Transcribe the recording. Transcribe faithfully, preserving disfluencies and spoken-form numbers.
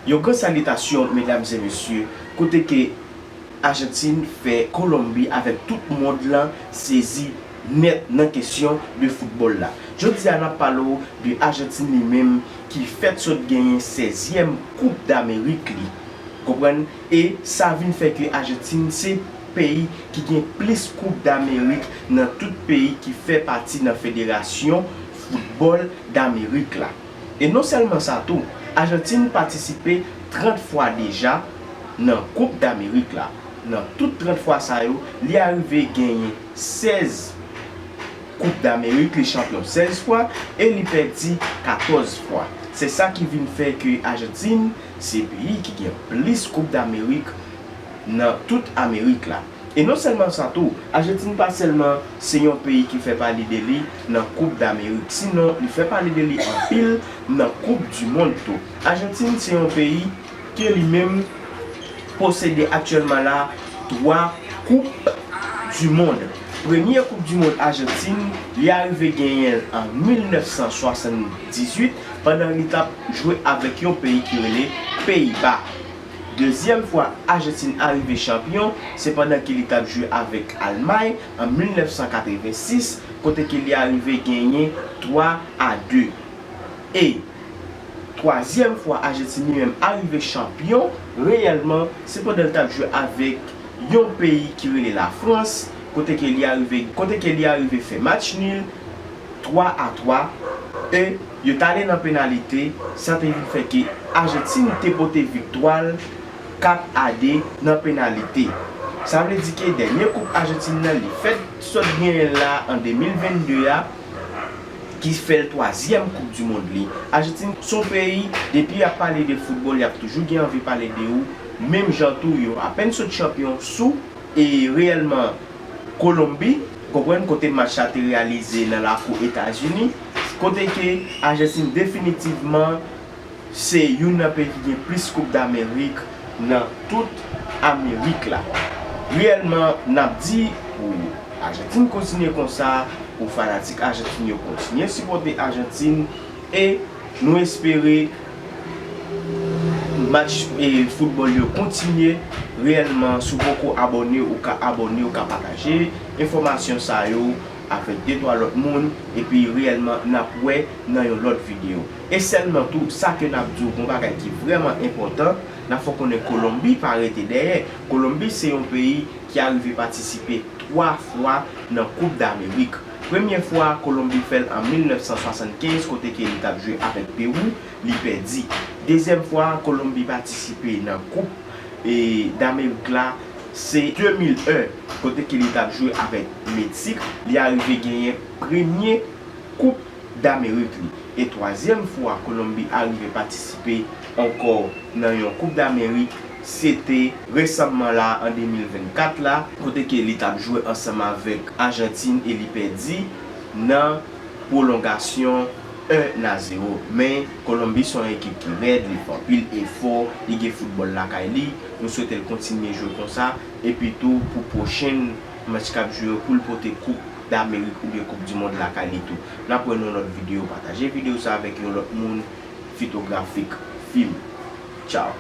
Yon gran salitasyon, medam e mesye, kote ke Ajantin fè Kolonbi avèk tout mond lan sezi nèt nan kesyon de foutbòl la. Jodi a, n ap pale w de Ajantin li menm ki fèt sot genyen sèzyèm Koup Damerik li. Konprann? E sa vin fè ke Ajantin se peyi ki gen plis Koup Damerik nan tout peyi ki fè pati nan Federasyon Foutbòl Damerik la. E non sèlman sa tou, Ajantin patisipe trant fwa deja nan Koup Damerik la. Nan tout trant fwa sa yo, li arive genyen sèz Koup Damerik, li chanpyon sèz fwa e li pèdi katòz fwa. Se sa ki vin fè ke Ajantin se peyi ki gen plis Koup Damerik nan tout Amerik la. E non sèlman sa tou, Ajantin pa sèlman se yon peyi ki fè pale de li nan Koup Damerik, sinon li fè pale de li anpil nan Koup di Mond tou. Ajantin se yon peyi ke li menm posede aktyèlman la twa Koup di Mond. Premye Koup di Mond Ajantin, li arive genyen l an mil nèf san swasanndizwit, pandan li t ap jwe avèk yon peyi ki rele Peyiba. Dezyèm fwa Ajantin arive chanpyon, se pandan ke li t ap jwe avèk Almay an mil nèf san katrevensis, kote ke li arive genyen twa a de. E twazyèm fwa Ajantin li menm arive chanpyon reyèlman, se pandan l t ap jwe avèk yon peyi ki rele Lafrans, kote ke li arive, kote ke li arive fè match nil twa a twa, e yo t ale nan penalite, sa te vin fè ke Ajantin te pote viktwa l kat a de nan penalite. Sa vle di ke dènye koup Ajantin nan li fèt sot genyen l la an de mil vennde a, ki fè l twazyèm Koup di Mond li. Ajantin se yon peyi, depi y ap pale de foutbòl, y ap toujou gen anvi pale de ou. Menm jan tou, yo apèn sot chanpyon sou, e reyèlman, Kolonbi, konprann, kote match la te reyalize nan lakou Etazini, kote ke Ajantin definitivman se youn nan peyi ki gen plis Koup Damerik nan tout Amerik la. Reyèlman, n ap di pou Ajantin kontinye konsa, pou fanatik Ajantin yo kontinye sipòte Ajantin, e nou espere match, e, foutbòl yo kontinye. Reyèlman, si w poko abòne, ou ka abòne, ou ka pataje enfòmasyon sa yo avèk de twa lòt moun, epi reyèlman, n ap wè nan yon lòt videyo. E sèlman tou, sa ke n ap di w, yon bagay ki vrèman enpòtan, n ap fè w konnen Kolonbi pa rete dèyè. Kolonbi se yon peyi ki arive patisipe twa fwa nan Koup Damerik. Premye fwa, Kolonbi fè l an mil nèf san swasannkenz, kote ke li t ap jwe avèk Pewou, li pèdi. Dezyèm fwa, Kolonbi patisipe nan Koup, e, Damerik la, se de mil en, kote ke li t ap jwe avèk Meksik, li arive genyen premye Koup Damerik li. E twazyèm fwa Kolonbi arive patisipe ankò nan yon Koup Damerik, se te resamman la, an de mil vennkat la, kote ke li t ap jwe ansanm avèk Ajantin e li pèdi nan pwolongasyon en a zewo. Men, Kolonbi se yon ekip ki rèd, li fè anpil efò, li gen foutbòl lakay li. Nou swete l kontinye jwe konsa. Epi tou, pou pwochen match k ap jwe yo, pou l pote Koup Damerik oubyen Koup di Mond lakay li tou. N ap wè nan yon lòt videyo. Pataje videyo sa avèk yon lòt moun. Fitografik Film. Tchaw.